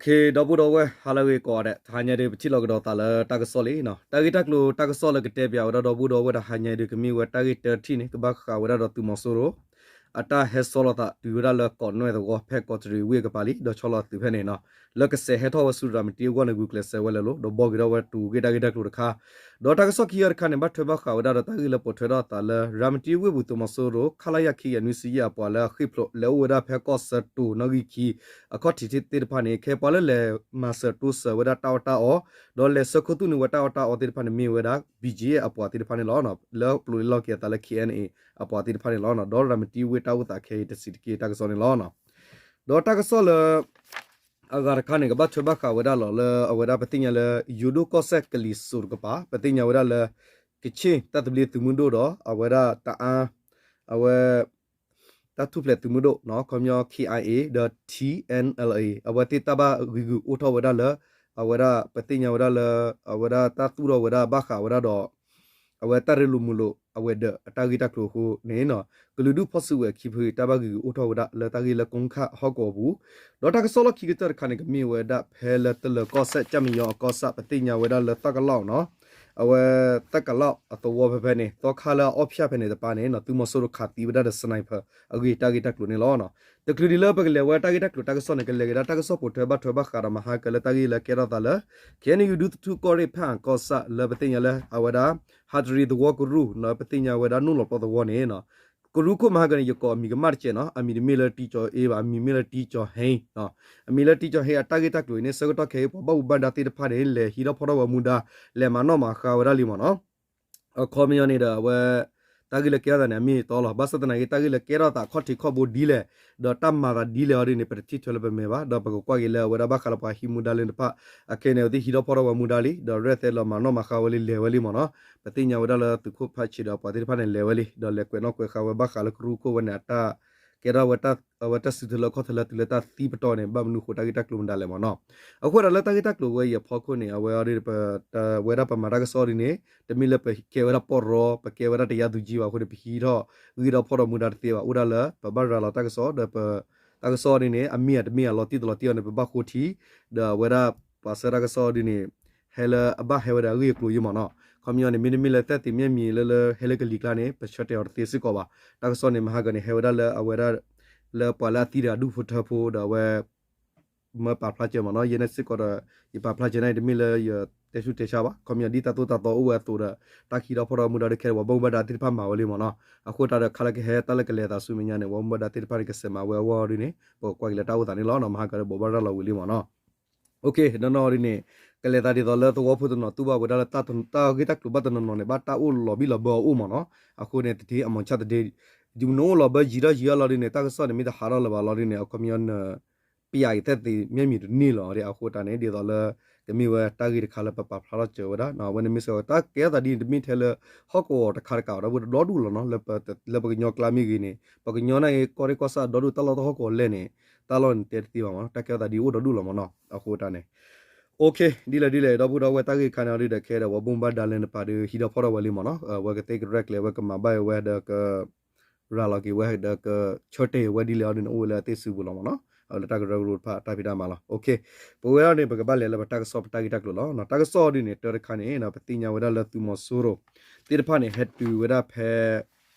ဒီပုၢ်ဒီဝဲၢ် ဟါလၢအဂ့ၤကိးဂၤဒဲး, တဟါညါဒုး ပထံၣ်လိာ်ကဒီးသးလၢတၢ်ကစီၣ်လံ. တၢ်ဂ့ၢ်တၢ်ကျိၤတၢ်ကစီၣ်လၢကတဲပၠးဝဲဒၣ်ဒီပုၢ်ဒီဝဲၢ်တဟါညါဒုး ကမ့ၢ်ဝဲတၢ်ဂ့ၢ်တထံၣ်န့ၣ် ကဘၣ်ဃးဝဲဒၣ်ဒီးသုးမီၤစိရိၤ အတၢ်ဟဲဆီလီၤသးတုၤဝဲဒၣ်လၢကီးနွဲၣ်သဝီ ဖဲကီးတရံးဝ့ၢ်ကပၤလံ, ဒီးဆီလီၤအသုးဖဲန့ၣ်နီၤ, လၢကစဲးဟဲထီၣ်ဝဲဆူရၤမတံအဂီၢ်န့ၣ် ဂုာ်ကျဲးစၢးဝဲလၢာ်လီၤ, ဒီးဘှီက့ၤထီၣ်ဝဲတဂ့ၢ်တၢ်ဂ့ၢ်တၢ်ကျိၤတခါ, ဒီးတၢ်ကစီၣ်ခံဂၤတခါန့ၣ် ဘၣ်ထွဲဘၣ်ဃးဝဲဒၣ်ဒီးတၢ်ဂ့ၢ်လၢပိာ်ထွဲထီၣ်အသးလၢ ရၤမတံဝ့ၢ်ပူၤ သုးမီၤစိရိၤ ခလရ ခံကယၤနွံဆံယဲၢ်အပှၤလၢအဃ့ၢ်ဖျိး လဲၤအိၣ်ဝဲဒၣ်ဖဲကီၢ်ဆၢတိၤနီၣ်ဂံၢ်ခံ အခီၣ်ထံးသ့ၣ်တဖၣ်န့ၣ် ခဲပှၤလၢလဲၤမၤစၢၤတိစၢၤဝဲဒၣ်တၢ်အီၣ်တၢ်အီ, ဒီးလဲၤဆၢခိၣ်သူၣ်န့ၢ်ဝဲတၢ်အီၣ်တၢ်အီသ့ၣ်တဖၣ်န့ၣ် မ့ၢ်ဝဲဒၣ် ဘံၣ်ကၠံအပှၤသ့ၣ်တဖၣ်န့ၣ်လီၤ. လၢပျိးလီၤက့ၤအသးလၢ ခ့ၣ်အဲၣ်အဲၣ် အပှၤသ့ၣ်တဖၣ်န့ၣ်လီၤ. ဒီးရၤမတံဝ့ၢ်တၢ်အိၣ်သးခဲအံၤ တဆံးတက့ၢ်တၢ်ကစီၣ်န့ၣ်လီၤ. ဒီးတၢ်ကစီၣ်လၢ အဂၤတခါန့ၣ် ကဘၣ်ထွဲဘၣ်ဃးဝဲဒၣ်လီၤလၢအဝဲဒၣ်ပသ့ၣ်ညါလၢ ယိၤဒိၣ်ကီၢ်စဲၣ်ကလံၤစိးတကပၤ ပသ့ၣ်ညါဝဲဒၣ်လၢ ကခ့ၣ်တၢ်သဘျ့သုးမုၢ်ဒိၣ်ဒီး အဝဲဒၣ်တအါ အဝဲ တၢ်ထူၣ်ဖျဲးသုးမုၢ်ဒိၣ် ခီပညီ ခ့ၣ်အဲၣ်အဲၣ် ဒီး ထံၣ်အဲၣ်အဲၣ် အဝဲသ့ၣ် တၢ်ဘၣ်ဂံာ်ဂုာ်အိၣ်ထီၣ်ဝဲဒၣ်လၢ အဝဲဒၣ်ပသ့ၣ်ညါဝဲဒၣ်လၢ အဝဲဒၣ်တၢ်သူၣ်ထီၣ်ဝဲဒၣ်ဘၣ်ဃးဝဲဒၣ်ဒီး အဝဲတၢ်ရ့လိာ်မုာ်လိာ်အဝဲၤဒၢးအတၢ်ဂ့ၢ်တၢ်ကျိၤအဃိန့ၣ် ကလုာ်ဒူၣ်ဖီၣ်စုကဝဲၤခံဖုအံၤ တၢ်ဘၣ်ဂံာ်ဂုာ်အိၣ်ထီၣ်ဝဲဒၣ်လၢတၢ်ဂ့ၢ်လၢကိကၣ်ဟီၣ်ကဝီၤပူၤ, ဒီးတၢ်ကစီၣ်လီၢ်ခံကတၢၢ်တခါန့ၣ် ကမ့ၢ်ဝဲဒၣ်ဖဲလၢတလၢၤကီၢ်စဲၣ် ကၠၣ်မံယီၤအကီၢ်ဆၣ် ပသ့ၣ်ညါဝဲဒၣ်လၢသၣ်ကလီၢ်နီၤ, အဝဲသၣ်ကလီၢ်အသဝီဖဲဖဲန့ၣ် သီခါလၢအအီၣ်ဖၠၣ်ဖဲန့ၣ်တပၤန့ၣ် သုးမီၤစိရိၤခးသံဝဲဒၣ်ဒီး sniper အဂ့ၢ်တၢ်ဂ့ၢ်တၢ်ကျိၤန့ၣ်လီၤ. တချုးဒံးလၢပကလဲၤဝဲတၢ်ဂ့ၢ်တၢ်ကျိၤတၢ်ကစီၣ်န့ၣ် ကလဲၤက့ၤဒၣ်တၢ်ကစီၣ်ပိာ်ထွဲဘၣ်ထွဲဘၣ်ဃးဒီးမဟါကလၢတၢ်ဂ့ၢ်လၢကဲထီၣ်သးလၢ ခ့ၣ်အဲၣ်ယူၣ် ဒူသထူၣ်ကီၢ်ရ့ၣ် ဖၣ်အၣ်ကီၢ်ဆၣ်လၢပသ့ၣ်ညါလၢအဝဲဒၣ် ဟးတရံးသဝီကရူၢ် လၢပသ့ၣ်ညါဝဲဒၣ်နိၣ်လီၤပျီသဝီန့ၣ် ကရူၢ်ခိၣ်မဟါကန့ၣ် ယကိးအမံၤကမၣ်တကဲးနီၤ, အမံၤတမ့ၢ်လၢတံကၠီၤအ့ဘၣ်, အမံၤမ့ၢ်လၢတံကၠီၤဟ့နီၤ, အမံၤလၢတံကၠီၤဟ့အတၢ်ဂ့ၢ်တၢ်ကျိၤအံၤန့ၣ် ဆၢကတီၢ်ခဲအံၤ ပှၤဘၣ်မူဘၣ်ဒါသ့ၣ်တဖၣ်န့ၣ် လဲၤဟံးထီၣ်ဖီၣ်ထီၣ်ဝဲမူဒါ လဲၤမၤနီၣ်မၤဃါဝဲဒၣ်လံမ့ၢ်နီၤ. အခီပညီန့ၣ်ဒီးအဝဲ တၢ်ဂ့ၢ်လၢကဲထီၣ်သးန့ၣ် အမ့ၢ်အတီလီၤ. ဘၣ်ဆၣ်သနာ်က့ တၢ်ဂ့ၢ်လၢကဲထီၣ်သးခီၣ်ထံးခီၣ်ဘိဒ်လဲၣ် ဒီးတၢ်မၤသးဒ်လဲၣ်အီၤဒ်န့ၣ် ပတထံၣ်ထွဲလၢပမဲာ်ဘၣ်. ဒီးပကကွၢ်က့ၤလၢအဝဲဒၣ်ဘၣ်ဃးလၢပှၤဟံးမူဒါလၢတဖၣ် အခဲအံၤန့ၣ် အဝဲသ့ၣ်ဟံးထီၣ်ဖီၣ်ထီၣ်ဝဲမူဒါလံ ဒီးရဲၣ်သဲလီၤမၤနီၣ်မၤဃါဝဲလံ လဲၤဝဲလံမ့ၢ်နီၤ. ပသ့ၣ်ညါဝဲဒၣ်လၢသုးခိၣ်ဖးဆံးဒီးပှၤသ့ၣ်တဖၣ်န့ၣ် လဲၤဝဲလံ ဒီးလဲၤကွဲးနီၣ်ကွဲးဃါဝဲဘၣ်ဃးလၢကရူၢ်ခိၣ်ဝဲန့ၣ် အတၢ်ကဲထီၣ်ဝဲ အဝဲတၢ်စုတလၢခီၣ်တလၢတုၤလၢတၢ်သံပတီၢ်န့ၣ် ဘၣ်မနုၤဃိ တၢ်ဂ့ၢ်တၢ်ကျိၤမနုၤလဲၣ်မ့ၢ်နီၤ. အဃိသတးလၢတၢ်ဂ့ၢ်တၢ်ကျိၤဝဲအံၤအဖီခိၣ်န့ၣ် အဝဲအီၤဒ် ပဝဲဒၣ်ပမၤတၢ်ကစီၣ်ဒ်န့ၣ် တမ့ၢ်လၢပကဲဝဲဒၣ်ပီၢ်ရီ ပကဲဝဲဒၣ်တယါသူးကံဘၣ်အဃိန့ၣ် ပဟံးထီၣ်ဂံၢ်ထီၣ်ဖီၣ်ထီၣ်မူဒါတသ့ဘၣ်. အိၣ်ဒၣ်လၢပဘၣ်ရၤလီၤတၢ်ကစီၣ် ဒီးပတၢ်ကစီၣ်ဒ်န့ၣ် အမ့ၢ်အတမ့ၢ်အလီၤတံၢ်တလီၤတံၢ်အီၤန့ၣ် ပဘၣ်ဃိထံ ဒီးအဝဲဒၣ်ပှၤဆှၢတၢ်ကစီၣ်ဒ်န့ၣ် ဟဲလၢအဘၣ်ဟဲဝဲဒၣ်အဂ့ၢ်အကျိၤယံမ့ၢ်နီၤ. ခီပညီန့ၣ် မ့တမ့ၢ်လၢသဲသ့ၣ်မ့ၢ်မံၤလၢလၢဟဲလၢကလံၤကျါန့ၣ် ပဆၢတဲာ်အီၤတသ့စ့ၢ်ကီးဘၣ်. တၢ်ကစီၣ်န့ၣ် မဟါကန့ၣ် ဟဲဝဲဒၣ်လၢအဝဲဒၣ် လၢပှၤလၢအသံတဂၤဒူၣ်ဖိထၢဖိဒီးအဝဲ မၢပာ်ဖျါစၢၤမ့ၢ်နီၤ. ယဲန့ၣ်စ့ၢ်ကီးဒီး ယပာ်ဖျါစၢၤန့ၣ် တမ့ၢ်လၢယတဲဆူၣ်တဲဆါဘၣ်. ခီပညီဒ်တၢ်သိၣ်တၢ်သီအိၣ်ဝဲအသိးဒီး တၢ်ခံးထီၣ်ဖီၣ်ထီၣ်မူဒါဒ်ခဲအံၤ ပှၤဘၣ်မူဘၣ်ဒါသ့ၣ်တဖၣ်မၤဝဲလံမ့ၢ်နီၤ. အဃိသတးဒီး ခါလၢကဟဲတၢ်လၢကလဲၤသးဆူမဲာ်ညါန့ၣ် ပှၤဘၣ်မူဘၣ်ဒါသ့ၣ်တဖၣ်န့ၣ် ကစဲးမၤဝဲအဂီၢ်ဒ်န့ၣ် ပကကွၢ်က့ၤလၢတၢ်အိၣ်သးန့ၣ်လီၤ. မဟါကဒီးဘိးဘၣ်ရၤလီၤဝံၤလံမ့ၢ်နီၤ. နီၢ်နီၢ်ဒ်န့ၣ် ကလဲၤသးဒ်သိးလၢသဝီဖိတနီၤတူၢ်ဘၣ်ဝဲဒၣ်လၢ တၢ်ဂ့ၢ်တၢ်ကျိၤဘၣ်တနီၤနီၤန့ၣ် ဘၣ်တၢ်အိၣ်လီၤဘံၣ်လီၤဘၢအအိၣ်မ့ၢ်နီၤ. အဃိန့ၣ် တထံၣ်အမီၤဆၣ်တဒ့ ဒ်မနုၤအိၣ်လီၤဘၢယံာ်ထီၣ်ယံာ်ထီၣ်လီၤဒ်န့ၣ် တၢ်ကစီၣ်န့ၣ် မ့ၢ်တဟးထီၣ်လၢၤဘၣ်လီၤဒ်န့ၣ် အခီပညီန ပျးက့ၤသဲသ့ၣ်မ့ၢ်မံၤတန့ၢ်လီၤ. အဃိတၢ်န့ၣ် ဒ်သိးလၢ ကမ့ၢ်ဝဲတၢ်ဂ့ၢ်တခါလၢပပာ်ဖျါထီၣ်စၢၤဝဲဒၣ် အဝဲန့ၣ်မ့ၢ်စ့ၢ်ကီး တၢ်ကဲထီၣ်သးဒ်န့ၣ် တမ့ၢ်ထဲလၢ ဟီၣ်ကဝီၤတခါတကးဒီး ဒီဒူၣ်လီၤနီၤ. လၢပကညီကျါမ့ၢ်ဂ့ၤန့ၣ် ပှၤကညီန့ၣ်ဂ့ၤ ကီၢ်ရ့ၣ်ကီၢ်ဆၣ်ဒီဒူၣ် တၢ်လီၢ်တၢ်ဟီၣ်ကဝီၤလဲၣ်န့ၣ် တၢ်လီၢ်န့ၣ်တဲတသ့ဘၣ်မ့ၢ်နီၤ. တၢ်ကဲထီၣ်သးဒ်အိၣ်ဒီဒူၣ်လီၤမ့ၢ်နီၤ. အဃိတၢ်န့ၣ် ဒ်လဲၣ်ဒ်လဲၣ် ဒီပုၢ်ဒီဝဲၢ် တၢ်ဂ့ၢ်တခါန့ၣ်အီၤဒ်ဒီး ခဲဒီး ပှၤဘၣ်မူဘၣ်ဒါလၢနပၤဒီး ဟံးထီၣ်ဖီၣ်ထီၣ်ဝဲလံမ့ၢ်နီၤ. အဝဲကသ့ကရဲၣ်ကျဲၤဝဲ ကမၤဘၣ်ဝဲဒီးက ရၤလီၤက့ၤဝဲဒီးကဆၢတဲာ်ဝဲဒ်လဲၣ်အီၤဒ်န့ၣ် အိၣ်ဝဲလၢအသ့ၣ်စုပူၤလီၤမ့ၢ်နီၤ. အဝဲလၢတၢ်ကရၢကရိတဖၣ်တၢ်ဖံးတၢ်မၤလီၤ. ပဝဲဒၣ်န့ၣ် ပကဘၣ်လဲၤလၢပတၢ်ကစီၣ်ပတၢ်ဂ့ၢ်တၢ်ကျိၤလီၤ. တၢ်ကစီၣ်အီၤဒ်န့ၣ် တၢ်တခါန့ၣ် ပသ့ၣ်ညါဝဲဒၣ်လၢသုးမီၤစိရိၤသ့ၣ်တဖၣ်န့ၣ် ဟဲတုၤဝဲဒၣ်ဖဲ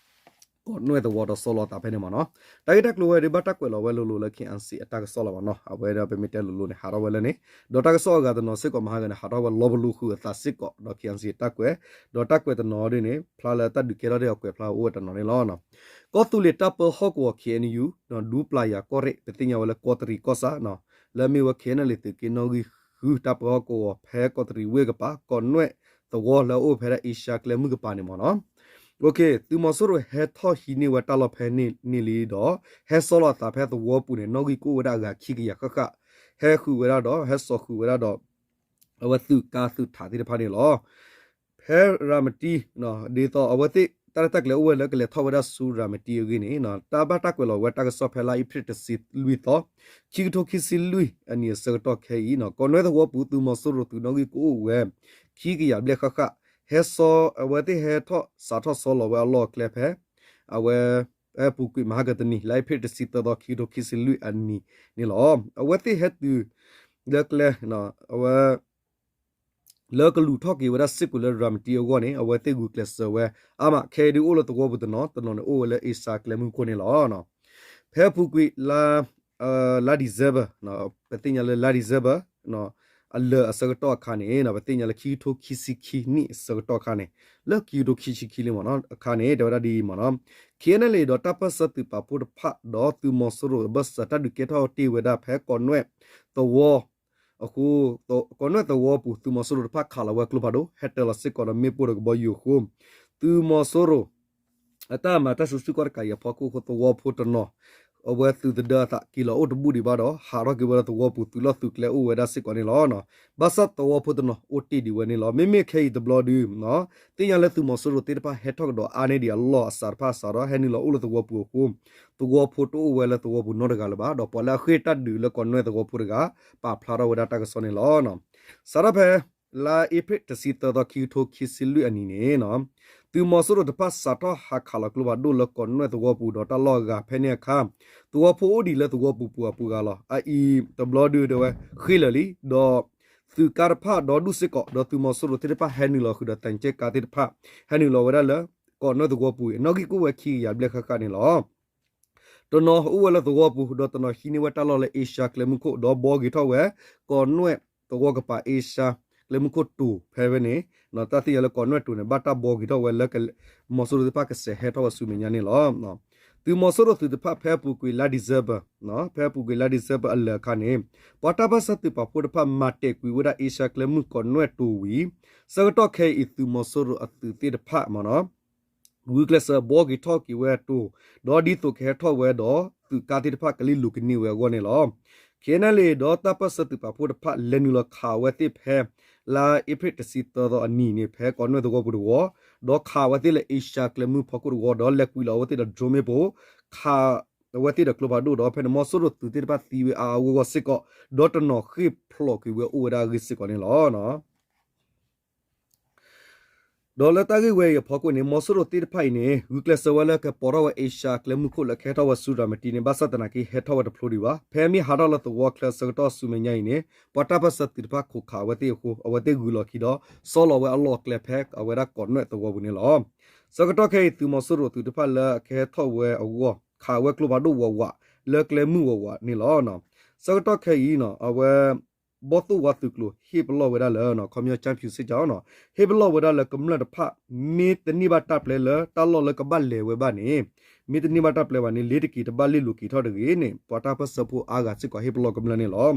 ကီးနွဲၣ်သဝီဒီးဆီလီၤသးဖဲန့ၣ်မ့ၢ်နီၤ. တၢ်ဂ့ၢ်တၢ်ကျိၤဝဲဒၣ် ဘၣ်တၢ်ကွဲးလီၤဝဲလိၤလိၤလၢ ခ့ၣ်အဲၣ်စံၣ် အတၢ်ကစီၣ်လီၤမ့ၢ်နီၤ. အဝဲဒၣ်ပမ့ၢ်တဲလိၤလိၤန့ၣ် ဟးထီၣ်ဝဲလၢန့ၣ်, ဒီးတၢ်ကစီၣ်အဂၤတနီၤစ့ၢ်ကီးမဟါဂၤန့ၣ် ဟးထီၣ်ဝဲလီၤပလိာ်ဃုာ်အသးစ့ၢ်ကီး ဒီး ခ့ၣ်အဲၣ်စံၣ် တၢ်ကွဲး, ဒီးတၢ်ကွဲးတနီၤဒ်န့ၣ် ဖျါလၢတၢ်ဒုးကဲထီၣ်ဒ်အကွဲးဖျါအိၣ်ဝဲတနီၤန့ၣ်လီၤ. ကီၢ်သူလ့ၤတၢ်ပၢဟီၣ်ကဝီၤ ခ့ၣ်အဲၣ်ယူၣ် ဒူပျၢ်ယၤကီၢ်ရ့ၣ် ပသ့ၣ်ညါဝဲလၢကီးတရံးကီၢ်ဆၣ် လၢအမ့ၢ်ဝဲ ခ့ၣ်အဲၣ်လ့ၣ် သုးက့နီၣ်ဂံၢ်ဃု တၢ်ပၢဟီၣ်ကဝီၤ ဖဲကီးတရံးဝ့ၢ်ကပၤ ကီးနွဲၣ်သဝီလၢအအိၣ်ဖဲဒၣ်အ့ရှါကျဲမုၢ်ကပၤန့ၣ်မ့ၢ်နီၤ. သုးမီၤစိရိၤဟဲထီၣ်ဟံးန့ၢ်ဝဲတၢ်လီၢ်ဖဲန့ၣ်လံဒီး ဟဲဆီလီၤအသးဖဲသဝီပူၤန့ၣ် နီၣ်ဂံၢ်ကအိၣ်ဝဲဒၣ်အဂၤခံကယၤဃၣ်ဃၣ်, ဟဲဃုာ်ဝဲဒၣ်ဒီး ဟဲစိာ်ဃုာ်ဝဲဒၣ်ဒီး အဝဲသုးကါသုးထးသ့ၣ်တဖၣ်န့ၣ်လီၤ. ဖဲရၤမတံ ဒ်သိးအဝဲသ့ၣ် တၢ်ရဲၣ်တၢ်ကျဲၤအိၣ်ဝဲလၢကလဲၤထီၣ်ဝဲဒၣ်ဆူရၤမတံအဂ့ၢ်န့ၣ် တၢ်ဘၣ်တၢ်ကွဲးလီၤဝဲတၢ်ကစီၣ်ဖဲလါအ့ဖြ့ၣ်တဆံလွံၢ်သီ ခံကထိခံဆံလွံၢ်အနံၣ်အဆၢကတီၢ်ခဲအံၤ ကီးနွဲၣ်သဝီပူၤ သုးမီၤစိရိၤသုးနီၣ်ဂံၢ်ကအိၣ်ဝဲ ခံကယၤဘျဲၣ်ဃၣ်ဃၣ်, ဟဲဆီ အဝဲသ့ၣ်ဟဲထီၣ်စးထီၣ်ဆီလီၤဝဲအလီၢ်အကျဲဖဲ အဝဲ ဖဲပူၤကွံာ်မဟါကတနံၤ လါအ့ဖြ့ၣ်တဆံသၢသီ ခံကထိခံဆံလွံၢ်အနံၣ်န့ၣ်လီၤ. အဝဲသ့ၣ်ဟဲတုၤ လၢကျဲ အဝဲ လၢကလူၤထီၣ်က့ၤဝဲဒၣ်စ့ၢ်ကီးလၢရၤမတံအဂီၢ်န့ၣ် အဝဲသ့ၣ်ဂုာ်ကျဲးစၢးဝဲ အါမး ခဲအံၤဒုးအိၣ်လၢသဝီပူၤတနီၤ, တနီၤန့ၣ်အိၣ်ဝဲလၢ Asia ကျဲမုၢ်ခိၣ်န့ၣ်လီၤ. ဖဲအပူၤကွံာ် လါ December ပသ့ၣ်ညါလၢလါ December အလၢာ်အဆၢကတီၢ်အခါန့ၣ် ပသ့ၣ်ညါလၢ ခံကထိခံဆံခံနံၣ်အဆၢကတီၢ်အခါန့ၣ်, လၢခံကထိခံဆံခံလံမ့ၢ်နီၤ အခါန့ၣ် တဲဝဲဒၣ်ဒ်အံၤမ့ၢ်နီၤ, KNLA ဒီးတၢ်ပၢၢ်ဆၢသုးပာ်ဖှိၣ်တဖၣ် ဒီးသုးမီၤစိရိၤအဘၢၣ်စၢၤ တၢ်ဒုးကဲထီၣ်တ့ၢ်ဝဲဒၣ်ဖဲကီးနွဲၣ်သဝီ အဃိ ကီးနွဲၣ်သဝီပူၤ သုးမီၤစိရိၤတဖၣ်ခးလီၤဝဲကျိဖးဒိၣ် ဟဲတၢလီၤစ့ၢ်ကီးဒီးမ့ၣ်ပိၢ်ဒီးကဘီယူၤအဃိ သုးမီၤစိရိၤ အတၢ်မၤတၢ်စုဆူၣ်ကီၢ်တကးအံၤအဖီခိၣ်အဃိ သဝီဖိတနီၤ အဝဲသုးသဒၢအသးက့ၤလီၤအိၣ်တဘူၣ်ဒံးဘၣ်ဒီး ဟးထီၣ်က့ၤဝဲလၢသဝီပူၤ သုးလီၢ်သုးကျဲအိၣ်ဝဲဒၣ်စ့ၢ်ကီးန့ၣ်လီၤ. ဘၣ်ဆၣ်သဝီဖိတနီၤအိၣ်တ့ၢ်ဒံးဝဲန့ၣ်လီၤ. မ့မ့ၢ်ခဲအံၤတဘျီဒုး သ့ၣ်ညါလၢသုးမီၤစိရိၤသ့ၣ်တဖၣ်ဟဲထီၣ်ကဒီးအါန့ၢ်ဒံးအလီၢ်အစးတဖၣ်အစးဒီး ဟဲနုာ်လီၤအိၣ်လၢသဝီပူၤအဃိ သဝီဖိတအိၣ်ဝဲလၢသဝီပူၤနီတဂၤလၢၤဘၣ်. ဒီးပှၤလၢအဃ့ၢ်တၢ်ဒုးလၢကီးနွဲၣ်သဝီဖိတဂၤ ပာ်ဖျါထီၣ်ဝဲဒၣ်တၢ်ကစီၣ်န့ၣ်လီၤ. စးထီၣ်ဖဲ လါအ့ဖြ့ၣ်တဆံသၢသီ ခံကထိခံဆံလွံၢ်အနံၤန့ၣ် သုးမီၤစိရိၤတဖၣ်စးထီၣ်ဟးခးလီၤကျိဖးဒိၣ်လၢကီးနွဲၣ်သဝီပူၤ ဒီးတၢ်လီၢ်အဂၤဖဲန့ၣ်အခါ သဝီဖိအိၣ်ဒံးလၢသဝီပူၤပူၤအပူၤဂၤလီၤ. အအံၤတဘျီဒုးတဲဝဲ ဃ့ၢ်လၢာ်လံ ဒီး သုးကါတဖၣ်ဒီဒူၣ်စ့ၢ်ကီး ဒီးသုးမီၤစိရိၤသ့ၣ်တဖၣ်ဟဲနုာ်လီၤဃုာ်ဒီးသံချပ်ကားသ့ၣ်တဖၣ် ဟဲနုာ်လီၤဝဲဒၣ်လၢ ကီးနွဲၣ်သဝီပူၤအံၤ အနီၣ်ဂံၢ်ကအိၣ်ဝဲခံကယၤဘျဲၣ်ဃၣ်ဃၣ်န့ၣ်လီၤ. တနီၤအိၣ်ဝဲလၢသဝီပူၤ ဒီးတနီၤဟံးန့ၢ်ဝဲတၢ်လီၢ်လၢ Asia ကျဲမုၢ်ခိၣ် ဒီးဘှီက့ၤထီၣ်ဝဲ ကီးနွဲၣ်သဝီကပၤ Asia ကျဲမုၢ်ခိၣ်တိၤဖဲဖဲန့ၣ် တၢ်သ့ၣ်ညါလၢကီးနွဲၣ်တိၤန့ၣ် ဘၣ်တၢ်ဘှီက့ၤထီၣ်ဝဲလၢ မီၤစိရိၤသ့ၣ်တဖၣ်ကစဲးဟဲထီၣ်ဝဲဆူမဲာ်ညါန့ၣ်လီၤ. သုးမီၤစိရိၤသုးတဖၣ်ဖဲအပူၤကွံာ်လါ December ဖဲအပူၤကွံာ်လါ December အလၢာ်အခါန့ၣ် ပှၤတၢ်ပၢၢ်ဆၢသုးပာ်ဖှိၣ်တဖၣ်မၤတဲာ်ကွံာ်ဝဲဒၣ် Asia ကျဲမုၢ်ကီးနွဲၣ်တိၤဝံၤ ဆၢကတီၢ်ခဲအံၤ သုးမီၤစိရိၤအသုးသ့ၣ်တဖၣ်မ့ၢ်နီၤ ဂုာ်ကျဲးစၢးဘှီက့ၤထီၣ်က့ၤဝဲတိၤ ဒီးဒ်သိးကဟဲထီၣ်ဝဲဒီး သုးကါသ့ၣ်တဖၣ်ကလံၣ်လိၤကန့ၢ်ဝဲအဂီၢ်န့ၣ်လီၤ. ခ့ၣ်အဲၣ်အဲၣ်လ့ၣ် ဒီးတၢ်ပၢၢ်ဆၢသုးပာ်ဖှိၣ်တဖၣ် လဲၤနုာ်လီၤခးအဝဲသ့ၣ်ဖဲ လါအ့ဖြ့ၣ်တဆံသၢသီအနံၤန့ၣ် ဖဲကီးနွဲၣ်သဝီပူၤတဝီ, ဒီးခးအဝဲသ့ၣ်လၢ Asia ကျဲမုၢ်ဖီခိၣ်တဝီ, ဒီးလဲၤကွံာ်လီၤအဝဲသ့ၣ်ဒီး drone မ့ၣ်ပိၢ်, ခးအဝဲသ့ၣ်ဒီးကျိဖးဒိၣ်ဒီး ဖဲန့ၣ်မီၤစိရိၤသုးသ့ၣ်တဖၣ်သံဝဲအါအါဂီၢ်ဂီၢ်စ့ၢ်ကီး, ဒီးတနီၤဃ့ၢ်ဖျိးကွံာ်ဝဲအိၣ်ဝဲဒၣ်အဂ့ၢ်စ့ၢ်ကီးန့ၣ်လီၤ. ဒီးလၢတၢ်ဂ့ၢ်ဝဲအံၤအဖီခိၣ်န့ၣ် မီၤစိရိၤသ့ၣ်တဖၣ်အံၤန့ၣ် ဂုာ်ကျဲးစၢးဝဲလၢကပိာ်ထီၣ်ဝဲ Asia ကျဲမုၢ်ခိၣ်လၢကဟဲထီၣ်ဝဲဆူရၤမတံန့ၣ် ဘၣ်ဆၣ်သနာ်က့ ဟဲထီၣ်ဝဲတဖျိဒံးဘၣ်. ဖဲမ့ၢ်ဟးထီၣ်လၢသဝီချၢဆၢကတီၢ်ဆူမဲာ်ညါအံၤန့ၣ် ပှၤတၢ်ပၢၢ်ဆၢသုးတဖၣ်ခိးခးအဝဲသ့ၣ်အဃိ အဝဲသ့ၣ်ဂုၤလီၤခံဒီး ဆီလီၤဝဲအလီၢ်အကျဲဖဲအဝဲဒၣ်ကီးနွဲၣ်သဝီပူၤန့ၣ်လီၤ. ဆၢကတီၢ်ခဲအံၤ သုးမီၤစိရိၤသုးတဖၣ်လၢကဟဲထီၣ်ဝဲအဂီၢ် ခးဝဲကျိဖးဒိၣ်ဝးဝး လၢကျဲမုၢ်ဝးဝးန့ၣ်လီၤ. ဆၢကတီၢ်ခဲအံၤ အဝဲ ဘီၣ်သိၣ်ဝါသုးကျိၤ ဟ့ၣ်ပလီၢ်ဝဲဒၣ်လၢ ခီပညီ ကၠၢဖၠူစ့ၣ်ကၠီ ဟ့ၣ်ပလီၢ်ဝဲဒၣ်လၢကမျၢၢ်တဖၣ် မ့ၢ်တန့ၢ်ဘၣ်တၢ်ပျဲလၢတၢ်လီၢ်လၢကဘၣ်လဲၤဝဲဘၣ်န့ၣ် မ့ၢ်တန့ၢ်ဘၣ်တၢ်ပျဲဘၣ်န့ၣ် လ့ၤတက့ၤတဘၣ်လ့ၣ်လိၤက့ၤထီၣ်တဂ့ၤန့ၣ် ပှၤတၢ်ပၢၢ်ဆၢဖိအါဂၤစ့ၢ်ကီးဟ့ၣ်ပလီၢ်ကမျၢၢ်န့ၣ်လီၤ.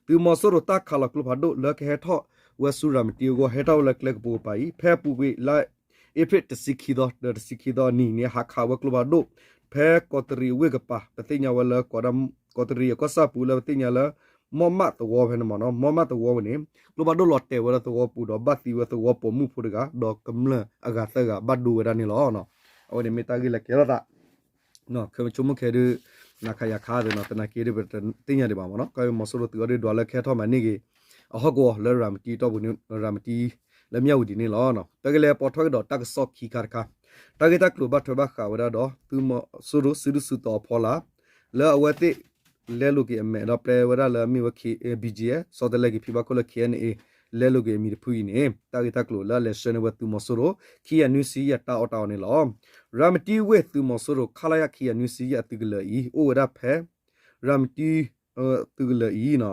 သုးမီၤစိရိၤတၢ်ခးလီၤကျိဖးဒိၣ်လၢကဟဲထီၣ်ဝဲဆူရၤမတံအဂီၢ် ဟဲထီၣ်ဝဲလၢကျဲကပိာ်ကပၤအံၤ ဖဲအပူၤကွံာ်လါအ့ဖြ့ၣ်တဆံခံသီ ဒီးတဆံခံသီအနံၤန့ၣ် ဟးခးဝဲကျိဖးဒိၣ် ဖဲကီးတရံးအဝ့ၢ်ကပၤ ပသ့ၣ်ညါဝဲလၢ ကီးတရံးအကီၢ်ဆၣ်ပူၤလၢပသ့ၣ်ညါလၢ မီၢ်မးသဝီဖဲန့ၣ်မ့ၢ်နီၤ မီၢ်မးသဝီဝဲန့ၣ် ကျိဖးဒိၣ်လီၤတဲာ်ဝဲလၢသဝီပူၤဒီးဘၣ်သံဝဲသဝီပိာ်မုၣ်ဖိတဂၤ ဒီးကမျၢၢ်အဂၤသၢဂၤဘၣ်ဒိဝဲဒၣ်န့ၣ်လီၤ. အဝဲန့ၣ်မ့ၢ်တၢ်ဂ့ၢ်လၢကဲထီၣ်သး ဆိကမိၣ်ခဲဒုး နခယခါသ့ၣ်နီၤ သနာ်က့ဒုးပတသ့ၣ်ညါဒံးဘၣ်မ့ၢ်နီၤ ကီၢ်မီၤစိရိၤသုးအီၤဒုးဒွးလၢကဟဲထီၣ်မၤန့ၢ်က့ၤ အဟီၣ်ကဝီၤလၢရၤမတံတီၢ်ပူၤန့ၣ် ရၤမတံ လၢမၠၣ်ဝတံၤန့ၣ်လီၤ. ပကလဲၤပိာ်ထွဲကဒီးတၢ်ကစီၣ်ခံခါတခါ တၢ်ဂ့ၢ်တၢ်ကျိၤဘၣ်ထွဲဘၣ်ဃးဝဲဒၣ်ဒီး သုးမီၤစိရိၤစုဒုၣ်စုတီၤအဖီလာ် လၢအဝဲသ့ၣ် လဲလိာ်က့ၤအမဲာ်ဒီးပျဲဝဲဒၣ်လၢအမ့ၢ်ဝဲ BGF ဆီတလဲက့ၤဖံးဘၣ်ခိၣ်လၢ KNA လဲလိာ်က့ၤအမံၤတဖုအံၤန့ၣ် တၢ်ဂ့ၢ်တၢ်ကျိၤလၢအလဲၤဆှၢန့ၢ်ဝဲသုးမီၤစိရိၤ ခံကယၤနွံဆံယဲၢ်တၢ်အီၣ်တၢ်အီန့ၣ်လီၤ. ရၤမတံဝ့ၢ်သုးမီၤစိရိၤ ခလရ ခံကယၤနွံဆံယဲၢ်အသုးကလၢၤအံၤ အိၣ်ဝဲဒၣ်ဖဲ ရၤမတံ သုးကလၢၤအံၤ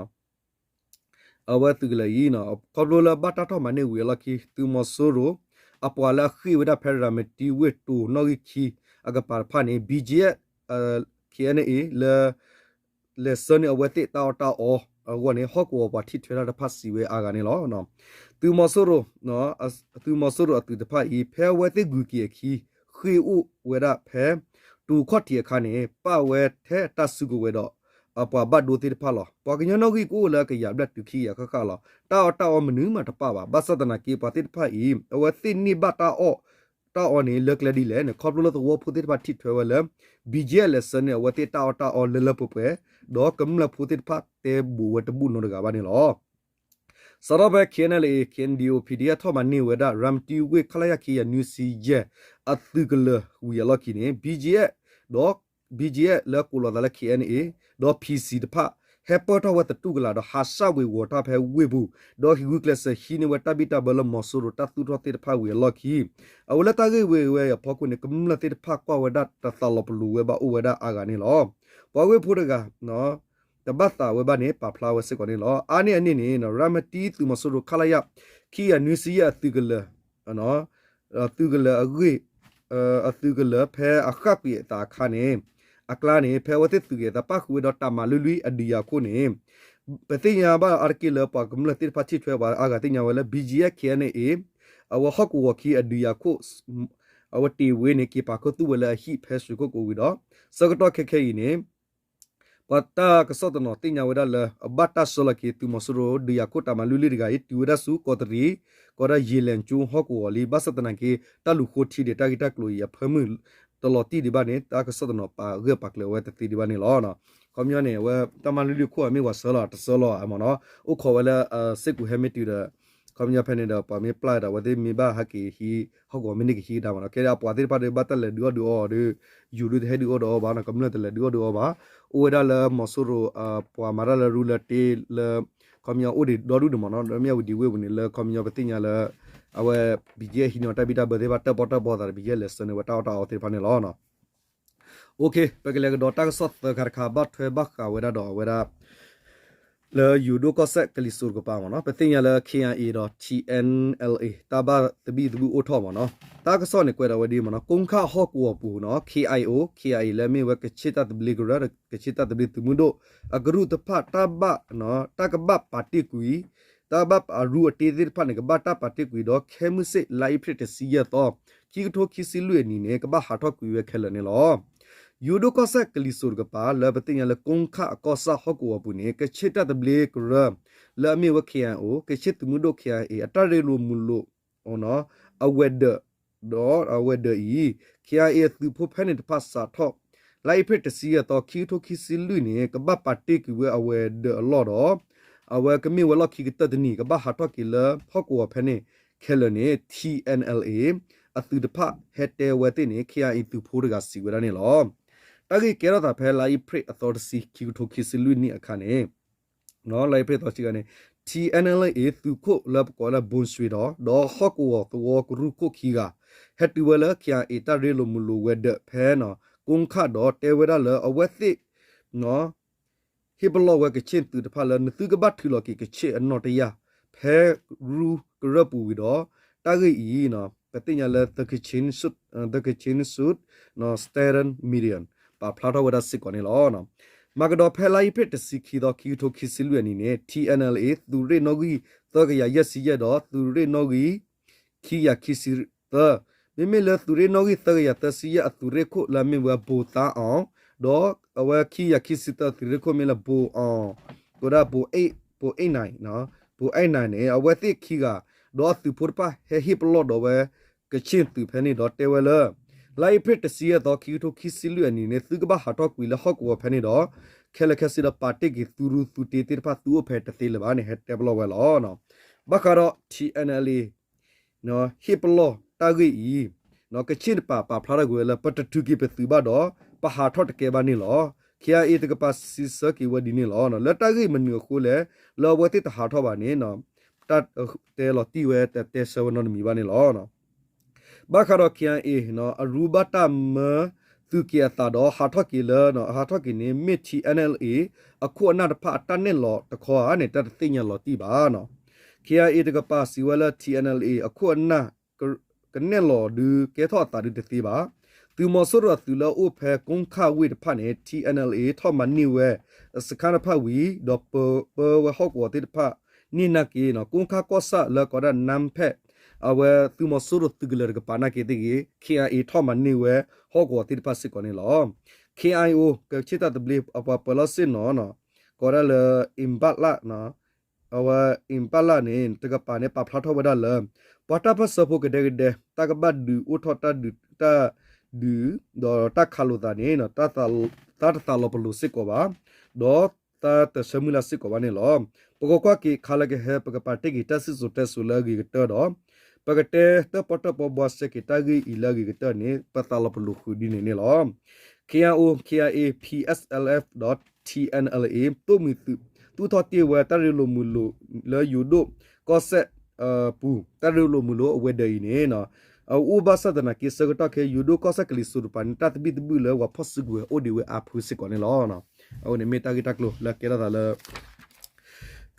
အဝဲသုးကလၢၤအံၤ ခီဖျိလၢဘၣ်တၢ်ထီၣ်မၤန့ၢ်ဝံၤအလီၢ်ခံ သုးမီၤစိရိၤ အပှၤလၢအဃ့ၢ်ဝဲဒၣ်ဖဲရၤမတံဝ့ၢ်တိၤနီၣ်ဂံၢ်ခံအကပၤတဖၣ်န့ၣ် BGF KNA လၢ လဲၤဆှၢန့ၢ်အဝဲသ့ၣ်တၢ်အီၣ်တၢ်အီအဂီၢ်န့ၣ် ဟီၣ်ကဝီၤပှၤထံၣ်ထွဲတၢ်တဖၣ်စံးဝဲအါဂၤန့ၣ်လီၤ. သုးမီၤစိရိၤ သုးမီၤစိရိၤအသုးတဖၣ်အံၤ ဖဲအဝဲသ့ၣ်ဂုၤက့ၤအခံ ဃ့ၢ်အိၣ်ဝဲဒၣ်ဖဲ တူၤခီၣ်ထံးအခါန့ၣ် ပာ်ဝဲထဲတၢ်စုကဝဲၤဒီး အပှၤဘၣ်ဒိသ့ၣ်တဖၣ်လီၤ. ပှၤကညီနီၣ်ဂံၢ်ကအိၣ်လၢအကယၤဘျဲၣ်တုၤခံကယၤဃၣ်ဃၣ်လီၤ. တၢ်အီၣ်တၢ်အီမနုၤမးတပာ်ဘၣ်. ဘၣ်ဆၣ်သနာ်က့ ပှၤသ့ၣ်တဖၣ်အံၤ အဝဲသ့ၣ်န့ၢ်ဘၣ်တၢ်အီၣ် တၢ်အီန့ၣ် လၢကျဲဒ်လဲၣ်န့ၣ် ခီဖျိလၢသဝီဖိသ့ၣ်တဖၣ်ထံၣ်ထွဲဝဲလၢ BGF လဲၤဆှၢန့ၢ်အဝဲသ့ၣ်တၢ်အီၣ်တၢ်အီလၢလၢပှဲၤပှဲၤ ဒီးကမျၢၢ်ဖိသ့ၣ်တဖၣ်တဲဘူးဝဲတဘူးနီတဂၤဘၣ်န့ၣ်လီၤ. စးထီၣ်ဖဲ KNLA KNDO PDF ထီၣ်မၤန့ၢ်ဝဲဒၣ် ရၤမတံဝ့ၢ် ခလရ ခံကယၤနွံဆံယဲၢ် အသုးကလၢၤဝံၤအလီၢ်ခံန့ၣ် BGF ဒီး BGF လၢကိးလီၤသးလၢ KNA ဒီး PC တဖၣ် ဟဲပၢၢ်ထီၣ်ဝဲသတူၢ်ကလာ်ဒီး ဟးဆှၣ်ဝ့ၤဝီၤတၢ်ဖဲဝ့ၢ်ပူၤ, ဒီးဟံးဂုာ်ကျဲးစၢးဟံးန့ၢ်ဝဲတၢ်ဘံၣ်တၢ်ဘၢလၢမီၤစိရိၤတၢ်သူၣ်ထီၣ်သ့ၣ်တဖၣ်ဝံၤအလီၢ်ခံ အဝဲလၢတၢ်ဂ့ၢ်ဝဲဝဲအဖီခိၣ်န့ၣ် ကမျၢၢ်သ့ၣ်တဖၣ်ကွၢ်ဝဲဒၣ်တသးလီၤပလိာ်ဝဲဘၣ်အိၣ်ဝဲဒၣ်အါဂၤန့ၣ်လီၤ. ပှၤဝ့ၢ်ဖိတဂၤ တဘၣ်သးဝဲဘၣ်န့ၣ် ပာ်ဖျါဝဲစ့ၢ်ကီးန့ၣ်လီၤ. အါန့ၢ်အန့ၣ်န့ၣ် ရၤမတံသုးမီၤစိရိၤ ခလရ ခံကယၤနွံဆံယဲၢ်အသုးကလၢၤ သုးကလၢၤအဂ့ၢ် အသုးကလၢၤဖဲအဃၣ်ကွံာ်အသးအခါန့ၣ် အကျါန့ၣ် ဖဲအဝဲသ့ၣ်သုးက့ၤအသးပၣ်ဃုာ်ဝဲဒီးတၢ်မၤလွံၢ်လွံၢ်အဒုးယၤခိၣ်န့ၣ် ပသ့ၣ်ညါဘၣ်အါတက့ၢ်လၢပှၤကမျၢၢ်သ့ၣ်တဖၣ်ထံၣ်ထွဲပှၤအါဂၤသ့ၣ်ညါဝဲလၢ ဘံၣ်ကၠံၣ်အဲၣ် ခ့ၣ်အဲၣ်အဲၣ် အဝဲဟီၣ်ကဝီၤခံအဒုးယၤခိၣ် အဝဲတ့ၢ်ဝဲန့ၣ် က့ၤပာ်ခူသူၣ်ဝဲလၢအဟံၣ်ဖဲရွှေကုက္ကိုဝံၤဒီး ဆၢကတီၢ်ခဲခဲအံၤန့ၣ် ပှၤတၢ်ကစီၣ်တနီၤသ့ၣ်ညါဝဲဒၣ်လၢ အဘၣ်တၢ်ဆှၢလီၤက့ၤသုးမီၤစိရိၤဒုးယၤခိၣ်တၢ်မၤလွံၢ်လွံၢ်တဂၤအံၤ တုၤဝဲဒၣ်ဆူကီးတရံး ကီးဒၣ်ယ့လၣ်ကၠိဟီၣ်ကဝီၤလံ ဘၣ်ဆၣ်သနာ်က့ တၢ်လူၤဃိထံဒံးတၢ်ဂ့ၢ်တၢ်ကျိၤအံၤအဖၢမုၢ်တလီၤတံၢ်ဒံးဘၣ်န့ၣ် တၢ်ကစီၣ်တနီၤပာ်ဂၢၢ်ပာ်ကျၢၤဝဲတသ့ဒံးဘၣ်န့ၣ်လီၤ. ခီပညီန့ၣ် အဝဲတၢ်မၤလွံၢ်လွံၢ်ခိၣ်အမ့ၢ်ဝဲဆှၢလီၤတဆှၢလီၤမ့ၢ်နီၤ အိၣ်ခိးဝဲလၢ စ့ၢ်ကီးဟဲမ့ၢ်တုၤဒီး ခီပညီဖဲန့ၣ်ဒီး ပှၤမ့ၢ်ပျၢ်ဒီး အဝဲသ့ၣ်မ့ၢ်ဘၣ်ဟဲက့ၤဟံး ဟီၣ်ကဝီၤမ့ၢ်န့ၢ်ကဟံးကဒါမ့ၢ်နီၤ ကဲဒၣ်ပှၤသ့ၣ်တဖၣ်ဒီးဘၣ်တၢ်လဲၤဒုးအီၣ်ဒုးအီဒီး ယိၤဒုးတဟဲဒုးအီၣ်ဒုးအီဘၣ်နီၤ ကမျၢၢ်တလဲၤဒုးအီၣ်ဒုးအီဘၣ် အိၣ်ဝဲဒၣ်လၢမီၤစိရိၤ ပှၤမၤတၢ်လၢရူလၢတ့လၢ ခီပညီအိၣ်ဒံးဒီဒူၣ်န့ၣ်မ့ၢ်နီၤ မ့ၢ်အဝံၤဒံးဝ့ၢ်ပူၤန့ၣ် လၢခီပညီပသ့ၣ်ညါလၢ အဝဲ ဘံၣ်ကၠံၣ်အဲၣ် ဟံးန့ၢ်တၢ်ဘံၣ်တၢ်ဘၢသ့ၣ်တဖၣ်တၢၣ်ပီၣ်တၢၣ်ပီသးဒီး ဘံၣ်ကၠံၣ်အဲၣ် လဲၤဆှၢန့ၢ်ဝဲတၢ်အီၣ်တၢ်အီသ့ၣ်တဖၣ်န့ၣ်လီၤ. ပကလဲၤကဒီးတၢ်ကစီၣ်သၢခါတခါ ဘၣ်ထွဲဘၣ်ဃးဝဲဒၣ်ဒီးအဝဲဒၣ် လၢယိၤဒိၣ်ကီၢ်စဲၣ်ကလံၤစိးတကပၤမ့ၢ်နီၤ ပသ့ၣ်ညါလၢ ခ့ၣ်အဲၣ်အဲၣ် ဒီး ထံၣ်အဲၣ်အဲၣ်လ်အ့ၣ် တၢ်ဘၣ်သဘံၣ်သဘုၣ်အိၣ်ထီၣ်မ့ၢ်နီၤ တၢ်ကစီၣ်န့ၣ်ကွဲးဒၣ်ဝဲဒ်မ့ၢ်နီၤ ကိးခၣ်ဟီၣ်ကဝီၤပူၤနီၤ ခ့ၣ်အဲၣ်အ့ၣ် ခ့ၣ်အဲၣ်အ့ၣ် လၢအမ့ၢ်ဝဲကခ့ၣ်တၢ်သဘျ့ကရၢ ကခ့ၣ်တၢ်သဘျ့သုးမုၢ်ဒိၣ် အကရူၢ်တဖၣ် တၢ်ဘၣ် တၢ်ကဘၣ်ပာ်တ့ၢ်ကွံာ် တၢ်ဘၣ်အရူအတ့သ့ၣ်တဖၣ်န့ၣ် ကဘၣ်တၢ်ပာ်တ့ၢ်ကွံာ်ဒီး ခဲမုၢ်ဆ့ၣ် လါအ့ဖြ့ၣ်တဆံယဲၢ်သီ ခံကထိခံဆံလွံၢ်အနံၤန့ၣ် ကဘၣ်ဟးထီၣ်ကွံာ်ဝဲခဲလၢာ်န့ၣ်လီၤ. ယိၤဒိၣ်ကီၢ်စဲၣ်ကလံၤစိးတကပၤ လၢပသ့ၣ်ညါလၢကိးခၣ်အကီၢ်ဆၣ်ဟီၣ်ကဝီၤပူၤန့ၣ် ကခ့ၣ်တၢ်သဘျ့ကရၢ လၢအမ့ၢ်ဝဲ ခ့ၣ်အဲၣ်အ့ၣ် ကခ့ၣ်သုးမုၢ်ဒိၣ် ခ့ၣ်အဲၣ်အ့ၣ် အတၢ်ရ့လိာ်မုာ်လိာ် အဝဲၤဒၢး ဒီးအဝဲၤဒၢးအံၤ ခ့ၣ်အဲၣ်အ့ၣ် အသုးဖိဖဲန့ၣ်တဖၣ်စးထီၣ် လါအ့ဖြ့ၣ်တဆံယဲၢ်သီ ခံကထိခံဆံလွံၢ်န့ၣ် ကဘၣ်ပာ်တ့ၢ်ကွံာ်ဝဲအဝဲၤဒၢးအလီၢ်ဒီး အဝဲကမ့ၢ်ဝဲလီၢ်ခံကတၢၢ်တနံၤ ကဘၣ်ဟးထီၣ်က့ၤလၢဟီၣ်ကဝီၤဖဲန့ၣ်ခဲလၢာ်န့ၣ် ထံၣ်အဲၣ်အဲၣ်လ်အ့ၣ် အသုးတဖၣ်ဟဲတဲဝဲသ့ၣ်န့ၣ် ခ့ၣ်အဲၣ်အ့ၣ်သုးဖိတဂၤစံးဝဲဒၣ်န့ၣ်လီၤ. တၢ်ဂ့ၢ်ကဲထီၣ်သးဖဲလါအ့ဖြ့ၣ်အသီတဆံ ခံကထိခံဆံလွံၢ်နံၣ်အခါန့ၣ် လါအ့ဖြ့ၣ်သီတဆံန့ၣ် ထံၣ်အဲၣ်အဲၣ်လ်အ့ၣ် သုးခိၣ်လၢပကိးလၢ ဘိၣ်ရွှ့ၣ်ဒီး ဒီးဟီၣ်ကဝီၤသဝီကရူၢ်ခိၣ်ခံဂၤ ဟဲတုၤဝဲလၢ ခ့ၣ်အဲၣ်အ့ၣ် တၢ်ရ့လိာ်မုာ်လိာ်ဝဲၤဒၢးဖဲ ကိးခၣ်ဒီးတဲဝဲဒၣ်လၢအဝဲသ့ၣ် ဟ့ၣ်ပလီၢ်ဝဲကခ့ၣ်သုးတဖၣ်လၢ နသုကဘၣ်ထုးလီၤက့ၤကခ့ၣ်အနီၣ်တယၢ် ဖဲရူကရၢၢ်ပူၤဝံၤဒီး တၢ်ဂ့ၢ်အံၤ ပသ့ၣ်ညါလၢ The Kachin Sud, The Kachin Sud Standard Media ပာ်ဖျါထီၣ်ဝဲဒၣ်စ့ၢ်ကီးန့ၣ်လီၤ. မၤကဒီးဖဲလါအ့ဖြ့ၣ်တဆံခံသီ ခံကထိခံဆံလွံၢ်အနံၤန့ၣ် ထံၣ်အဲၣ်အဲၣ်လ်အ့ၣ် သုးရ့ၣ်နီၣ်ဂံၢ်သၢကယၤယဲၢ်ဆံယဲၢ်ဒီး သုးရ့ၣ်နီၣ်ဂံၢ် ခံကယၤခံဆံသၢ, မ့မ့ၢ်လၢသုးရ့ၣ်နီၣ်ဂံၢ်သၢကယၤသၢဆံယဲၢ်အသုးရ့ၣ်ခိၣ်လၢအမ့ၢ်ဝဲ ဘိၣ်သါအီၣ်, ဒီးအဝဲခံကယၤခံဆံသၢသုးရ့ၣ်ခိၣ်မ့ၢ်လၢ ဘိၣ်အီၣ်, ကဝဲဒၣ် ဘိၣ်အ့ၣ်နၢ်, ဘိၣ်အ့ၣ်နၢ်န့ၣ် အဝဲသ့ၣ်ခံဂၤ ဒီးအသုးဖိတဖၣ်ဟဲဟ့ၣ်ပလီၢ်ဒီးဝဲ ကခ့ၣ်သုးဖဲန့ၣ်ဒီးတဲဝဲလၢ လါအ့ဖြ့ၣ်တဆံယဲၢ်သီ ခံကထိခံဆံလွံၢ်အနံၤန့ၣ် သုကဘၣ်ဟးထီၣ်ကွံာ်လၢဟီၣ်ကဝီၤဖဲန့ၣ်ဒီး ခဲလၢာ်ခဲဆ့ဒီးပာ်တ့ၢ်က့ၤသုးရူသုးတ့သ့ၣ်တဖၣ်သုအိၣ်ဖဲတသ့လၢၤဘၣ်န့ၣ် ဟဲတဲပလီၢ်ဝဲလီၤ. ဘၣ်ဃးဒီး ထံၣ်အဲၣ်အဲၣ်လ်အ့ၣ် ဟ့ၣ်ပလီၢ်တၢ်ဂ့ၢ်အံၤ ကခ့ၣ်တကပၤပာ်ဖျါထီၣ်ကွံာ်ဝဲလၢ ပတထုးက့ၤပသုးဘၣ်ဒီး ပဟးထီၣ်တကဲဘၣ်န့ၣ်လီၤ. ခ့ၣ်အဲၣ်အ့ၣ်တကပၤစံးဆၢက့ၤဝဲဒ်န့ၣ်လီၤ. လၢတၢ်ဂ့ၢ်မနုၤအဃိလဲၣ် လၢအဝဲသ့ၣ်တဟးထီၣ်ဘၣ်န့ၣ် တၢ်တဲလီၤတံၢ်ဝဲတတဲဆၢဝဲနီတမံၤဘၣ်န့ၣ်လီၤ. ဘၣ်ဃးဒီး ခ့ၣ်အဲၣ်အ့ၣ် အရူဘၣ်တၢ်မၢသုးက့ၤအသးဒီးဟးထီၣ်က့ၤလၢ ဟးထီၣ်က့ၤန့ၣ် မ့ၢ်ထံၣ်အဲၣ်အဲၣ်လ်အ့ၣ် အခိၣ်အနၢ်တဖၣ်အတၢ်နဲၣ်လီၤတခီဧါန့ၣ် တၢ်တသ့ၣ်ညါလီၤတံၢ်ဘၣ်. ခ့ၣ်အဲၣ်အ့ၣ်တကပၤစံးဝဲလၢ ထံၣ်အဲၣ်အဲၣ်လ်အ့ၣ် အခိၣ်အနၢ် ကနဲၣ်လီၤဒုးကဲထီၣ်အသးဒုးတသ့ဘၣ်. သုးမီၤစိရိၤအသုးလၢအအိၣ်ဖဲကိးခၣ်ဝ့ၢ်တဖၣ်န့ၣ် ထံၣ်အဲၣ်အဲၣ်လ်အ့ၣ် ထီၣ်မၤန့ၢ်ဝဲ စခါတဖၣ်ဝံၤ ဒီးပၢဝဲဟီၣ်ကဝီၤသ့ၣ်တဖၣ်န့ၣ်နာ်က့ ကိးခၣ်ကီၢ်ဆၣ်လၢကိးဒၣ် နမ်းဖက် အဝဲသုးမီၤစိရိၤသုးကလၢၤတကပၤနာ်က့သ့ၣ်ဂ့ၤ ခ့ၣ်အဲၣ်အ့ၣ် ထီၣ်မၤန့ၢ်ဝဲဟီၣ်ကဝီၤသ့ၣ်တဖၣ်စ့ၢ်ကီးန့ၣ်လီၤ. ခ့ၣ်အဲၣ်အူ ကခ့ၣ်တၢ်သဘျ့အပှၤပၢၤလီၢ်ဆ့ၣ်နီၤ ကိးဒၣ်လၢ အ့ၣ်ဘၣ်လၣ် အဝဲအ့ၣ်ဘၣ်လၣ်န့ၣ် တကပၤန့ၣ် ပာ်ဖျါထီၣ်ဝဲဒၣ်လၢ ပှၤတၢ်ပၢၢ်ဆၢဖိကဒဲကဒဲ တၢ်ကဘၣ်ဒုးအိၣ်ထီၣ်တၢ်ဒုး တၢ်ဒုး ဒီးတၢ်ခးလိာ်သးန့ၣ် တၢ်တသးလီၤပလိာ်စ့ၢ်ကီးဘၣ်, ဒီးတၢ်တဆၢမုၢ်လၢ်စ့ၢ်ကီးဘၣ်န့ၣ်လီၤ. ပကကွၢ်က့ၤခါလၢကဟဲ ပကပာ်တ့ၢ်က့ၤတၢ်စံၣ်စိၤတဲစိၤလၢအဂ့ၤကတၢၢ်ဒီး ပကတဲတၢ်ပီတၢ်ပီဘှါစဲက့ၤတၢ်ဂ့ၢ်အံၤလၢအဂ့ၤကတၢၢ်န့ၣ် ပသးလီၤပလိာ်ဃုာ်ဒ်န့ၣ်န့ၣ်လီၤ. ခ့ၣ်အဲၣ်အူ ခ့ၣ်အဲၣ်အ့ၣ် ပီႇအၢၣ်စၢၣ်လ်အၢၣ် ဒီး TNLA သိၣ်မှံၤသုး သူၣ်ထီၣ်တ့ၢ်ဝဲတၢ်ရ့လိာ်မုာ်လိာ်လၢယိၤဒိၣ်ကီၢ်စဲၣ်ပူၤ တၢ်ရ့လိာ်မုာ်လိာ်အဝဲဒၣ်အံၤန့ၣ် အအိၣ်ဘၣ်ဆၣ်သနာ်က့ ဆၢကတီၢ်ခဲအံၤ ယိၤဒိၣ်ကီၢ်စဲၣ်ကလံၤစိးတကပၤန့ၣ် တၢ်သဘံၣ်သဘုၣ်လၢပှၤဖီၣ်စုကဝဲၤအိၣ်ဒံးဝဲအါဖုစ့ၢ်ကီးန့ၣ်လီၤ. အဝဲန့ၣ်မ့ၢ်တၢ်ဂ့ၢ်တၢ်ကျိၤလၢကဲထီၣ်သးလၢ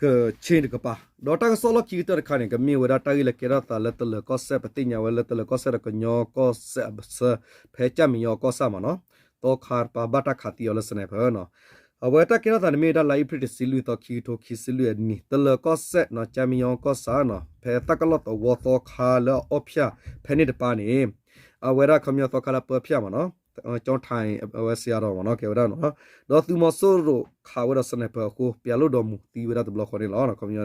ကခ့ၣ်တကပၤ ဒီးတၢ်ကစီၣ်လီၢ်ခံကတၢၢ်တခါန့ၣ် ကမ့ၢ်ဝဲဒၣ်တၢ်ဂ့ၢ်လၢကဲထီၣ်သးလၢတလၢၤကီၢ်စဲၣ် ပသ့ၣ်ညါဝဲလၢတလၢၤကီၢ်စဲၣ်ဒီးကညီကီၢ်စဲၣ်အဘၢၣ်စၢၤ ဖဲကၠၣ်မဲာ်ယီၤကီၢ်ဆၣ်မ့ၢ်နီၤ သီခါတပၤဘၣ်တၢ်ခးသံအီၤလၢ sniper နီၤ အဝဲတၢ်ကဲထီၣ်သးန့ၣ်မ့ၢ်ဝဲဒၣ်လါအ့ဖြ့ၣ်တဆံလွံၢ်သီ ခံကထိခံဆံလွံၢ်အနံၤ တလၢၤကီၢ်စဲၣ်နီၤ ကၠၣ်မဲာ်ယီၤကီၢ်ဆၣ်နီၤ ဖဲသၣ်ကလီၢ်သဝီသီခါလၢအအီၣ်ဖၠၣ်ဖဲန့ၣ်တပၤန့ၣ် အဝဲဒၣ်ခီပညီသီခါလၢအပၢဖၠၣ်မ့ၢ်နီၤ ကၠီထၣ်အဝဲစံးအါထီၣ်မ့ၢ်နီၤ ကဲဝဲဒၣ်နီၤ ဒီးသုးမီၤစိရိၤခးဝဲဒီး sniper အဃိ ပျဲလိၣ်ဒီမူၤသံဝဲဒၣ်တဘျီဃီန့ၣ်လီၤ. ခီပညီ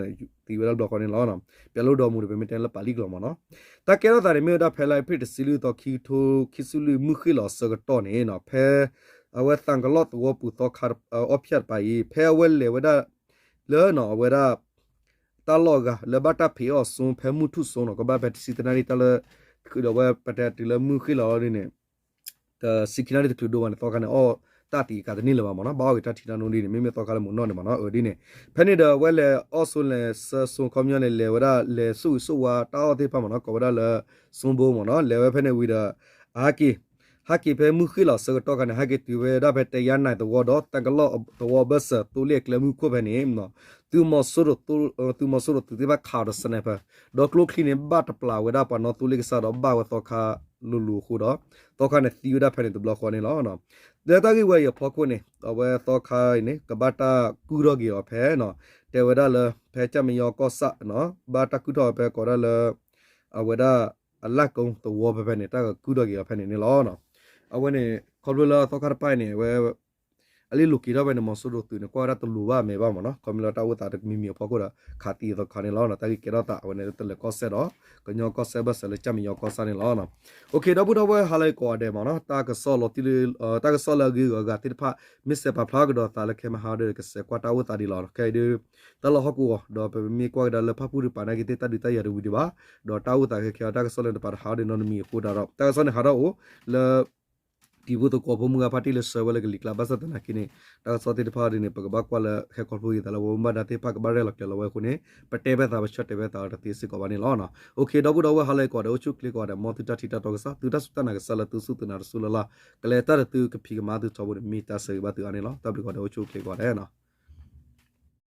သံဝဲဒၣ်တဘျီဃီန့ၣ်လီၤ. ပျဲလိၣ်ဒီမူၤန့ၣ် ပမ့ၢ်တဲလၢပာ်လံၣ်ကျိာ်မ့ၢ်နီၤ တၢ်ကဲထီၣ်သးန့ၣ်မ့ၢ်ဝဲဒၣ်ဖဲလါအ့ဖြ့ၣ်တဆံလွံၢ်သီ ခံကထိခံဆံလွံၢ် မုၢ်ဃ့ၢ်လီၤအဆၢကတီၢ်န့ၣ်နီၤ ဖဲ အဝဲသၣ်ကလီၢ်သဝီပူၤသီခါအအီၣ်ဖၠၣ်တပၤအံၤ ဖဲအဝဲလဲၤဝဲဒၣ် လၢနီၤ အဝဲဒၣ် တၢ်လီၢ်အဂၤ လၢဘၣ်တၢ်ဖံးအီၣ်စိဖဲမုၢ်ထူၣ်စိနီၤ ကဘၣ်ဖဲတဆံတနၣ်ရံၣ်တၢ်လၢ ဒီးဝဲပတဲတုၤလၢမုၢ်ဃ့ၢ်လီၤဒ်န့ၣ် တဆံခံနၣ်ရံၣ်တချုးဒိဘၣ်န့ၣ် သီခါန့ၣ် အီၣ်တၢ်သံးကးတန့ၢ်လၢၤဘၣ်မ့ၢ်နီၤ ဘၣ်အီၣ်က့ၤတၢ်ထံတၢ်နိဒ်န့ၣ် မ့မ့ၢ်သီခါလၢမုၢ်နီၢ်န့ၣ်မ့ၢ်နီၤ အဒ်န့ၣ် ဖဲန့ၣ်ဒီးအဝဲလဲၤအီၣ်စိလဲၤဆၢစိ ခီပညီန့ၣ် လဲၤဝဲဒၣ်လဲၤစိဝံၤစိဝါတၢ်အီၣ်သ့ၣ်တဖၣ်မ့ၢ်နီၤ ကိးဝဲဒၣ်လၢ စိဘိမ့ၢ်နီၤ လဲၤဝဲဖဲန့ၣ်ဝံၤဒီး အဟးက့ၤ ဟးက့ၤဖဲမုၢ်ဃ့ၢ်လီၤအဆၢကတီၢ်ခါန့ၣ် ဟဲက့ၤတုၤဝဲဒၣ်ဖဲတယါနဲၣ်သဝီဒီး သၣ်ကလီၢ်သဝီဘၢၣ်စၢၤ သိလ့ၣ်အကျဲမုၢ်ခိၣ်ဖဲန့ၣ် သုးမီၤစိရိၤ သုးမီၤစိရိၤသုးသ့ၣ်တဖၣ်ခးအီၤဒီး sniper ဒီးကျိချံန့ၣ် ဘၣ်တပျၢ်ဝဲဒၣ်ပှၤနီၣ်သိလ့ၣ်ကစၢ်ဒီး ဘၣ်ဝဲသီခါလိၤလိၤအဃိဒီး သီခါန့ၣ်သံဝဲဒၣ်ဖဲန့ၣ်တဘျီဃီန့ၣ်လီၤ. လၢတၢ်ဂ့ၢ်ဝဲအံၤအဖီခိၣ်န့ၣ် အဝဲသီခါအံၤန့ၣ် ကဘၣ်တၢ်ကုၢ်ထီၣ်က့ၤအီၤဖဲနီၤ တဲဝဲဒၣ်လၢ ဖဲကၠၣ်မဲာ်ယီၤကီၢ်ဆၣ်နီၤ ဘၣ်တၢ်ကုၢ်ထီၣ်အီၤဖဲကိးဒၣ်လၢ အဝဲဒၣ် အလၣ်ကိသဝီဖဲဖဲန့ၣ် တၢ်ကကုၢ်ထီၣ်က့ၤအီၤဖဲန့ၣ်န့ၣ်လီၤ. အဝဲန့ၣ် ခီဖျိလၢသီခါတပၤအံၤန့ၣ် အဝဲ အလံာ်လိာ်က့ၤထီၣ်ဖဲန့ၣ် မီၤစိရိၤသုးန့ၣ် ကွၢ်ဝဲဒၣ်တလိၤဘၣ်အမဲာ်ဘၣ်မ့ၢ်နီၤ ခီဖျိလၢတၢ်အိၣ်သးတမံၤမံၤအဖီခိၣ်ဒီး ခးသံအသီခါန့ၣ်လီၤ. တၢ်ဂ့ၢ်ကဲထီၣ်သးအဝဲန့ၣ်လၢတလၢၤကီၢ်စဲၣ်ဒီး ကညီကီၢ်စဲၣ်ဘၢၣ်စၢၤလၢကၠၣ်မဲာ်ယီၤကီၢ်ဆၣ်န့ၣ်လီၤ. ဒီပုၢ်ဒီဝဲၢ်ဟါလၢအဂ့ၤကိးဂၤဒဲးမ့ၢ်နီၤ တၢ်ကစီၣ်လီၤတံၢ်လၢ တၢ်ကစီၣ်လၢအဂ့ၤဂီၤအဂၤသ့ၣ်တဖၣ် မ့ၢ်စဲးပာ်ဖျါကဒီးသးလၢခဲမဟါဒီး ကစဲးကွၢ်တၢ်အိၣ်သးဒ်လီၤ. ခဲအံၤဒ် တၢ်လီၢ်ဟီၣ်ကဝီၤ ဒီးပမ့ၢ်ကွၢ်ကဒါလၢဖၣ်ပူၣ်တပၤနာ်က့သ့ၣ် တၢ်ဒုးတၢ်ယၤတဝံၤဒံးဘၣ် ဒီးတၢ်အိၣ်သးခဲခဲအံၤ တၢ်ကစီၣ်လၢတပၤတဟးထီၣ်ဒံးနီတမံၤအဃိသတးဒီး တၢ်ကစီၣ်န့ၣ်ဟးထီၣ်အိၣ်လၢ တံၤဖိသကိးဖိမုၢ်ဂၤဖါတံၢ်လၢဆှၢဝဲလၢကလံၤကျါ ဘၣ်ဆၣ်သနာ်က့န့ၣ် တၢ်ကစီၣ်သ့ၣ်တဖၣ်ဒ်န့ၣ် ပကဘၣ်ကွၢ်လၢဟဲခီဖျိက့ၤသးလၢပှၤဘၣ်မူဘၣ်ဒါသ့ၣ်တဖၣ်ကဘၣ်ရဲၣ်လီၤကျဲၤလီၤဝဲအဃိန့ၣ် ပတဲဖဲသးပဆၢတဲာ်ဖဲသးအီၤတသ့စ့ၢ်ကီးဘၣ်န့ၣ်လီၤ. အိၣ်ခ့ ဒီပုၢ်ဒီဝဲၢ်ဟါလၢအဂ့ၤကိးဂၤဒဲး အိၣ်ဆူၣ်အိၣ်ချ့ကိးဂၤဒဲး မ်သုတၢ်ထံၣ်တၢ်တီကစၢ် သုတၢ်စူၢ်တၢ်နာ်ကစၢ်လၢသုစူၢ်သုနာ်တစူၢ်လၢ်လၢ် ကလဲၤတၢ်ဒီးသုကဖံးကမၤသုထီဘိန့ၣ် မ့ၢ်တၢ်ဆၢဂ့ၤဘၣ်သုအါန့ၣ်လီၤ. တၢ်ဘျုးကိးဂၤဒဲး အိၣ်ဆူၣ်အိၣ်ချ့ကိးဂၤဒဲး